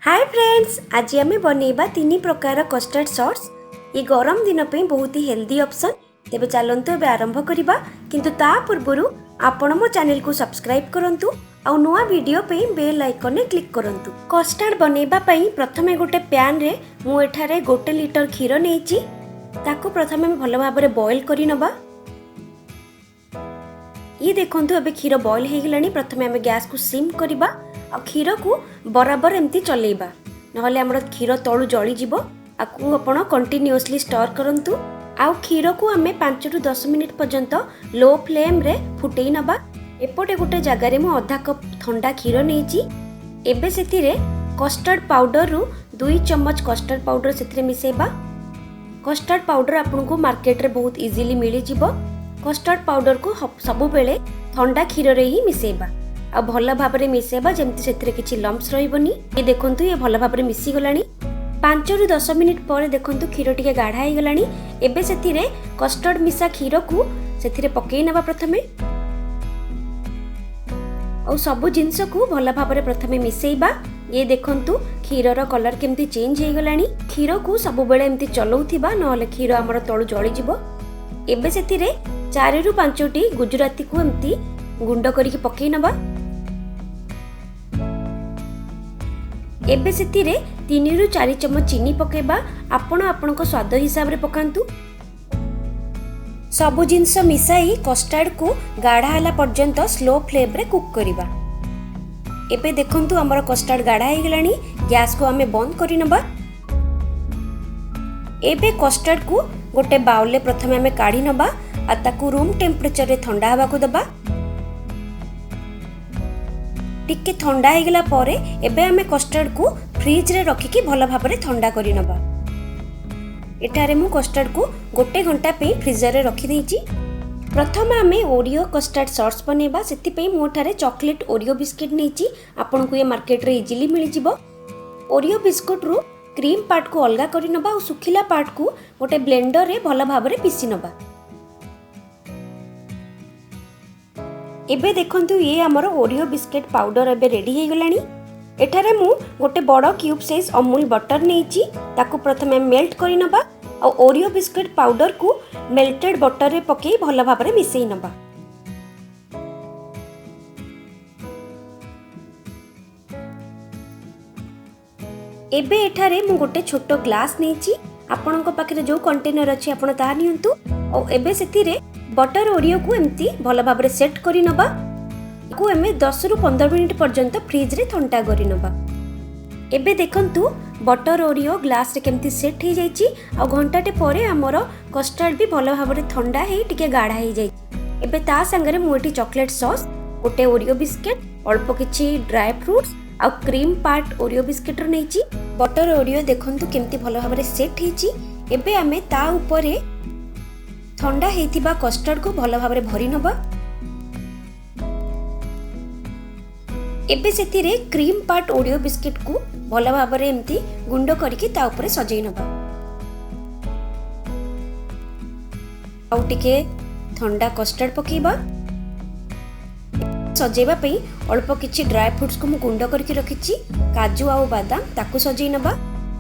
ହାଏ friends, ଆଜି ଆମେ ବନେଇବା ତିନି ପ୍ରକାର କଷ୍ଟାର୍ଡ଼ ସସ୍। ଏ ଗରମ ଦିନ ପାଇଁ ବହୁତ ହି ହେଲ୍ଦି ଅପସନ୍। ତେବେ ଚାଲନ୍ତୁ, ଏବେ ଆରମ୍ଭ କରିବା। କିନ୍ତୁ ତା ପୂର୍ବରୁ ଆପଣ ମୋ ଚ୍ୟାନେଲକୁ ସବସ୍କ୍ରାଇବ୍ କରନ୍ତୁ ଆଉ ନୂଆ ଭିଡ଼ିଓ ପାଇଁ ବେଲ୍ ଆଇକନ୍ରେ କ୍ଲିକ୍ କରନ୍ତୁ। କଷ୍ଟାର୍ଡ଼ ବନେଇବା ପାଇଁ ପ୍ରଥମେ ଗୋଟେ ପ୍ୟାନ୍ରେ ମୁଁ ଏଠାରେ 1 ଲିଟର କ୍ଷୀର ନେଇଛି। ତାକୁ ପ୍ରଥମେ ଆମେ ଭଲ ଭାବରେ ବଏଲ୍ କରି ନେବା। ଇଏ ଦେଖନ୍ତୁ, ଏବେ କ୍ଷୀର ବଏଲ୍ ହେଇଗଲାଣି। ପ୍ରଥମେ ଆମେ ଗ୍ୟାସ୍କୁ ସିମ୍ କରିବା ଆଉ କ୍ଷୀରକୁ ବରାବର ଏମିତି ଚଲେଇବା, ନହେଲେ ଆମର କ୍ଷୀର ତଳୁ ଜଳିଯିବ। ଆକୁ ଆପଣ କଣ୍ଟିନ୍ୟୁଅସଲି ଷ୍ଟର୍ କରନ୍ତୁ ଆଉ କ୍ଷୀରକୁ ଆମେ 5ରୁ 10 ମିନିଟ୍ ପର୍ଯ୍ୟନ୍ତ ଲୋ ଫ୍ଲେମ୍ରେ ଫୁଟେଇ ନେବା। ଏପଟେ ଗୋଟେ ଜାଗାରେ ମୁଁ ଅଧା କପ୍ ଥଣ୍ଡା କ୍ଷୀର ନେଇଛି। ଏବେ ସେଥିରେ କଷ୍ଟାର୍ଡ଼ ପାଉଡ଼ରରୁ 2 ଚାମଚ କଷ୍ଟାର୍ଡ଼ ପାଉଡ଼ର ସେଥିରେ ମିଶାଇବା। କଷ୍ଟାର୍ଡ଼ ପାଉଡ଼ର ଆପଣଙ୍କୁ ମାର୍କେଟରେ ବହୁତ ଇଜିଲି ମିଳିଯିବ। କଷ୍ଟାର୍ଡ଼ ପାଉଡ଼ରକୁ ସବୁବେଳେ ଥଣ୍ଡା କ୍ଷୀରରେ ହିଁ ମିଶାଇବା ଆଉ ଭଲ ଭାବରେ ମିଶାଇବା, ଯେମିତି ସେଥିରେ କିଛି ଲମ୍ପସ୍ ରହିବନି। ଏ ଦେଖନ୍ତୁ, ଇଏ ଭଲ ଭାବରେ ମିଶିଗଲାଣି। 5ରୁ 10 ମିନିଟ୍ ପରେ ଦେଖନ୍ତୁ, କ୍ଷୀର ଟିକେ ଗାଢ଼ା ହେଇଗଲାଣି। ଏବେ ସେଥିରେ କଷ୍ଟାର୍ଡ଼ ମିଶା କ୍ଷୀରକୁ ସେଥିରେ ପକେଇ ନେବା ପ୍ରଥମେ ଆଉ ସବୁ ଜିନିଷକୁ ଭଲ ଭାବରେ ପ୍ରଥମେ ମିଶାଇବା। ଇଏ ଦେଖନ୍ତୁ, କ୍ଷୀରର କଲର୍ କେମିତି ଚେଞ୍ଜ ହେଇଗଲାଣି। କ୍ଷୀରକୁ ସବୁବେଳେ ଏମିତି ଚଲଉଥିବା, ନହେଲେ କ୍ଷୀର ଆମର ତଳୁ ଜଳିଯିବ। ଏବେ ସେଥିରେ 4ରୁ 5ଟି ଗୁଜୁରାତିକୁ ଏମିତି ଗୁଣ୍ଡ କରିକି ପକେଇ ନେବା। ଏବେ ସେଥିରେ 3ରୁ 4 ଚାମଚ ଚିନି ପକାଇବା। ଆପଣ ଆପଣଙ୍କ ସ୍ୱାଦ ହିସାବରେ ପକାନ୍ତୁ। ସବୁ ଜିନିଷ ମିଶାଇ କଷ୍ଟାର୍ଡ଼କୁ ଗାଢ଼ା ହେଲା ପର୍ଯ୍ୟନ୍ତ ସ୍ଲୋ ଫ୍ଲେମ୍ରେ କୁକ୍ କରିବା। ଏବେ ଦେଖନ୍ତୁ, ଆମର କଷ୍ଟାର୍ଡ଼ ଗାଢ଼ା ହେଇଗଲାଣି। ଗ୍ୟାସ୍କୁ ଆମେ ବନ୍ଦ କରିନେବା। ଏବେ କଷ୍ଟାର୍ଡ଼କୁ ଗୋଟେ ବାଉଲରେ ପ୍ରଥମେ ଆମେ କାଢ଼ି ନେବା ଆଉ ତାକୁ ରୁମ୍ ଟେମ୍ପରେଚରରେ ଥଣ୍ଡା ହେବାକୁ ଦେବା। ଟିକେ ଥଣ୍ଡା ହେଇଗଲା ପରେ ଏବେ ଆମେ କଷ୍ଟାର୍ଡ଼କୁ ଫ୍ରିଜରେ ରଖିକି ଭଲ ଭାବରେ ଥଣ୍ଡା କରିନେବା। ଏଠାରେ ମୁଁ କଷ୍ଟାର୍ଡ଼କୁ ଗୋଟେ ଘଣ୍ଟା ପାଇଁ ଫ୍ରିଜରରେ ରଖିଦେଇଛି। ପ୍ରଥମେ ଆମେ ଓରିଓ କଷ୍ଟାର୍ଡ଼ ସସ୍ ବନେଇବା। ସେଥିପାଇଁ ମୁଁ ଏଠାରେ ଚକୋଲେଟ୍ ଓରିଓ ବିସ୍କିଟ୍ ନେଇଛି। ଆପଣଙ୍କୁ ଏ ମାର୍କେଟରେ ଇଜିଲି ମିଳିଯିବ। ଓରିଓ ବିସ୍କୁଟରୁ କ୍ରିମ୍ ପାର୍ଟକୁ ଅଲଗା କରିନେବା ଆଉ ଶୁଖିଲା ପାର୍ଟକୁ ଗୋଟେ ବ୍ଲେଣ୍ଡରରେ ଭଲ ଭାବରେ ପିସି ନେବା। ଏବେ ଦେଖନ୍ତୁ, ଇଏ ଆମର ଓରିଓ ବିସ୍କିଟ୍ ପାଉଡ଼ର ଏବେ ରେଡ଼ି ହେଇଗଲାଣି। ଏଠାରେ ମୁଁ ଗୋଟେ ବଡ଼ କ୍ୟୁବ୍ ସାଇଜ୍ ଅମୁଲ ବଟର୍ ନେଇଛି। ତାକୁ ପ୍ରଥମେ ମେଲ୍ଟ କରିନେବା ଆଉ ଓରିଓ ବିସ୍କିଟ୍ ପାଉଡ଼ରକୁ ମେଲ୍ଟେଡ୍ ବଟର୍ରେ ପକାଇ ଭଲ ଭାବରେ ମିଶାଇ ନେବା। ଏବେ ଏଠାରେ ମୁଁ ଗୋଟେ ଛୋଟ ଗ୍ଲାସ୍ ନେଇଛି। ଆପଣଙ୍କ ପାଖରେ ଯେଉଁ କଣ୍ଟେନର ଅଛି, ଆପଣ ତାହା ନିଅନ୍ତୁ। ଆଉ ଏବେ ସେଥିରେ ବଟର୍ ଓରିଓକୁ ଏମିତି ଭଲ ଭାବରେ ସେଟ୍ କରିନେବା। ତାକୁ ଆମେ 10ରୁ 15 ମିନିଟ୍ ପର୍ଯ୍ୟନ୍ତ ଫ୍ରିଜରେ ଥଣ୍ଡା କରିନେବା। ଏବେ ଦେଖନ୍ତୁ, ବଟର୍ ଓରିଓ ଗ୍ଲାସ୍ରେ କେମିତି ସେଟ୍ ହେଇଯାଇଛି। ଆଉ ଘଣ୍ଟାଟେ ପରେ ଆମର କଷ୍ଟାର୍ଡ଼ ବି ଭଲ ଭାବରେ ଥଣ୍ଡା ହେଇ ଟିକେ ଗାଢ଼ା ହେଇଯାଇଛି। ଏବେ ତା ସାଙ୍ଗରେ ମୁଁ ଏଠି ଚକୋଲେଟ୍ ସସ୍, ଗୋଟେ ଓରିଓ ବିସ୍କିଟ୍, ଅଳ୍ପ କିଛି ଡ୍ରାଏ ଫ୍ରୁଟ୍ସ ଆଉ କ୍ରିମ୍ ପାର୍ଟ ଓରିଓ ବିସ୍କିଟ୍ର ନେଇଛି। ବଟର୍ ଓରିଓ ଦେଖନ୍ତୁ, କେମିତି ଭଲ ଭାବରେ ସେଟ୍ ହେଇଛି। ଏବେ ଆମେ ତା ଉପରେ ଥଣ୍ଡା ହେଇଥିବା କଷ୍ଟାର୍ଡ଼କୁ ଭଲ ଭାବରେ ଭରି ନେବା। ଏବେ ସେଥିରେ କ୍ରିମ୍ ପାର୍ଟ ଓରିଓ ବିସ୍କିଟ୍କୁ ଭଲ ଭାବରେ ଏମିତି ଗୁଣ୍ଡ କରିକି ତା ଉପରେ ସଜେଇ ନେବା। ଆଉ ଟିକେ ଥଣ୍ଡା କଷ୍ଟାର୍ଡ଼ ପକାଇବା। ସଜେଇବା ପାଇଁ ଅଳ୍ପ କିଛି ଡ୍ରାଏ ଫ୍ରୁଟ୍ସକୁ ମୁଁ ଗୁଣ୍ଡ କରିକି ରଖିଛି, କାଜୁ ଆଉ ବାଦାମ, ତାକୁ ସଜେଇ ନେବା।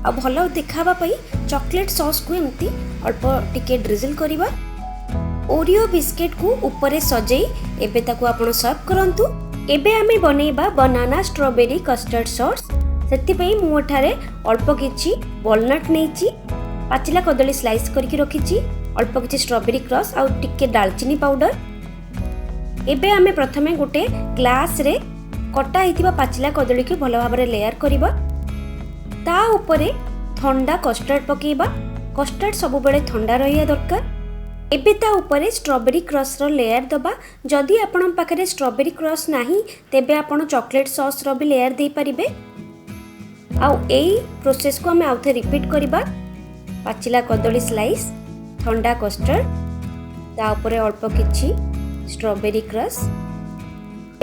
ଆଉ ଭଲ ଦେଖାହେବା ପାଇଁ ଚକୋଲେଟ୍ ସସ୍କୁ ଏମିତି ଅଳ୍ପ ଟିକେ ଡ୍ରିଜଲ୍ କରିବା। ଓରିଓ ବିସ୍କିଟ୍କୁ ଉପରେ ସଜେଇ ଏବେ ତାକୁ ଆପଣ ସର୍ଭ କରନ୍ତୁ। ଏବେ ଆମେ ବନେଇବା ବନାନା ଷ୍ଟ୍ରବେରୀ କଷ୍ଟାର୍ଡ଼ ସସ୍। ସେଥିପାଇଁ ମୁଁ ଏଠାରେ ଅଳ୍ପ କିଛି ୱାଲନଟ୍ ନେଇଛି, ପାଚିଲା କଦଳୀ ସ୍ଲାଇସ୍ କରିକି ରଖିଛି, ଅଳ୍ପ କିଛି ଷ୍ଟ୍ରବେରୀ କ୍ରସ୍ ଆଉ ଟିକେ ଡାଲଚିନି ପାଉଡ଼ର। ଏବେ ଆମେ ପ୍ରଥମେ ଗୋଟେ ଗ୍ଲାସ୍ରେ କଟା ହେଇଥିବା ପାଚିଲା କଦଳୀକୁ ଭଲ ଭାବରେ ଲେୟାର କରିବା। ତା ଉପରେ ଥଣ୍ଡା କଷ୍ଟାର୍ଡ଼ ପକାଇବା। କଷ୍ଟାର୍ଡ଼ ସବୁବେଳେ ଥଣ୍ଡା ରହିବା ଦରକାର। ଏବେ ତା ଉପରେ ଷ୍ଟ୍ରବେରୀ କ୍ରସ୍ର ଲେୟାର ଦେବା। ଯଦି ଆପଣଙ୍କ ପାଖରେ ଷ୍ଟ୍ରବେରୀ କ୍ରସ୍ ନାହିଁ, ତେବେ ଆପଣ ଚକୋଲେଟ୍ ସସ୍ର ବି ଲେୟାର ଦେଇପାରିବେ। ଆଉ ଏଇ ପ୍ରୋସେସ୍କୁ ଆମେ ଆଉଥରେ ରିପିଟ୍ କରିବା। ପାଚିଲା କଦଳୀ ସ୍ଲାଇସ୍, ଥଣ୍ଡା କଷ୍ଟାର୍ଡ଼, ତା ଉପରେ ଅଳ୍ପ କିଛି ଷ୍ଟ୍ରବେରୀ କ୍ରସ୍।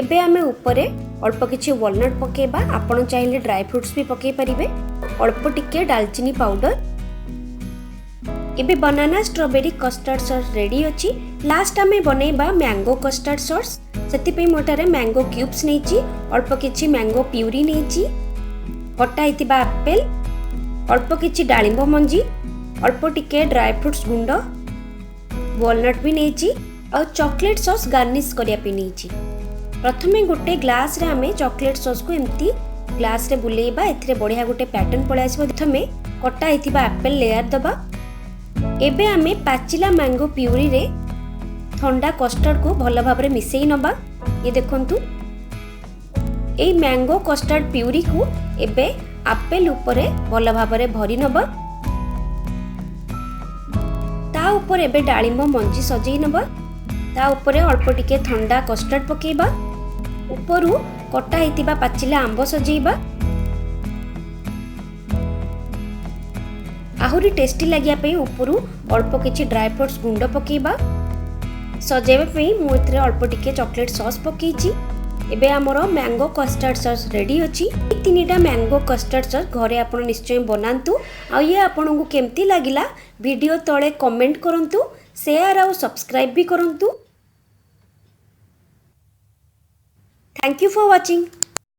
ଏବେ ଆମେ ଉପରେ ଅଳ୍ପ କିଛି ୱାଲନଟ୍ ପକାଇବା। ଆପଣ ଚାହିଁଲେ ଡ୍ରାଏ ଫ୍ରୁଟ୍ସ ବି ପକାଇ ପାରିବେ। ଅଳ୍ପ ଟିକେ ଡାଲଚିନି ପାଉଡ଼ର। ଏବେ ବନାନା ଷ୍ଟ୍ରବେରୀ କଷ୍ଟାର୍ଡ଼ ସସ୍ ରେଡ଼ି ଅଛି। ଲାଷ୍ଟ ଆମେ ବନେଇବା ମ୍ୟାଙ୍ଗୋ କଷ୍ଟାର୍ଡ଼ ସସ୍। ସେଥିପାଇଁ ମୁଁ ଏଠାରେ ମ୍ୟାଙ୍ଗୋ କ୍ୟୁବ୍ସ ନେଇଛି, ଅଳ୍ପ କିଛି ମ୍ୟାଙ୍ଗୋ ପ୍ୟୁରି ନେଇଛି, କଟା ହେଇଥିବା ଆପେଲ୍, ଅଳ୍ପ କିଛି ଡାଳିମ୍ବ ମଞ୍ଜି, ଅଳ୍ପ ଟିକେ ଡ୍ରାଏ ଫ୍ରୁଟ୍ସ ଗୁଣ୍ଡ, ୱାଲନଟ୍ ବି ନେଇଛି ଆଉ ଚକୋଲେଟ୍ ସସ୍ ଗାର୍ନିସ୍ କରିବା ପାଇଁ ନେଇଛି। ପ୍ରଥମେ ଗୋଟେ ଗ୍ଲାସ୍ରେ ଆମେ ଚକୋଲେଟ୍ ସସ୍କୁ ଏମିତି ଗ୍ଲାସ୍ରେ ବୁଲେଇବା। ଏଥିରେ ବଢ଼ିଆ ଗୋଟେ ପ୍ୟାଟର୍ନ ପଳେଇ ଆସିବ। ପ୍ରଥମେ କଟା ହେଇଥିବା ଆପେଲ୍ ଲେୟାର ଦେବା। ଏବେ ଆମେ ପାଚିଲା ମ୍ୟାଙ୍ଗୋ ପ୍ୟୁରିରେ ଥଣ୍ଡା କଷ୍ଟାର୍ଡ଼କୁ ଭଲ ଭାବରେ ମିଶାଇ ନେବା। ଇଏ ଦେଖନ୍ତୁ, ଏଇ ମ୍ୟାଙ୍ଗୋ କଷ୍ଟାର୍ଡ଼ ପ୍ୟୁରିକୁ ଏବେ ଆପେଲ୍ ଉପରେ ଭଲ ଭାବରେ ଭରି ନେବା। ତା ଉପରେ ଏବେ ଡାଳିମ୍ବ ମଞ୍ଜି ସଜେଇ ନେବା। ତା ଉପରେ ଅଳ୍ପ ଟିକେ ଥଣ୍ଡା କଷ୍ଟାର୍ଡ଼ ପକାଇବା। ଉପରୁ କଟା ହେଇଥିବା ପାଚିଲା ଆମ୍ବ ସଜେଇବା। ଆହୁରି ଟେଷ୍ଟି ଲାଗିବା ପାଇଁ ଉପରୁ ଅଳ୍ପ କିଛି ଡ୍ରାଏ ଫ୍ରୁଟ୍ସ ଗୁଣ୍ଡ ପକାଇବା। ସଜାଇବା ପାଇଁ ମୁଁ ଏଥିରେ ଅଳ୍ପ ଟିକେ ଚକୋଲେଟ୍ ସସ୍ ପକାଇଛି। ଏବେ ଆମର ମ୍ୟାଙ୍ଗୋ କଷ୍ଟାର୍ଡ଼ ସସ୍ ରେଡ଼ି ଅଛି। ଏଇ 3ଟା ମ୍ୟାଙ୍ଗୋ କଷ୍ଟାର୍ଡ଼ ସସ୍ ଘରେ ଆପଣ ନିଶ୍ଚୟ ବନାନ୍ତୁ ଆଉ ଇଏ ଆପଣଙ୍କୁ କେମିତି ଲାଗିଲା ଭିଡ଼ିଓ ତଳେ କମେଣ୍ଟ କରନ୍ତୁ, ସେୟାର ଆଉ ସବସ୍କ୍ରାଇବ୍ ବି କରନ୍ତୁ। Thank you for watching.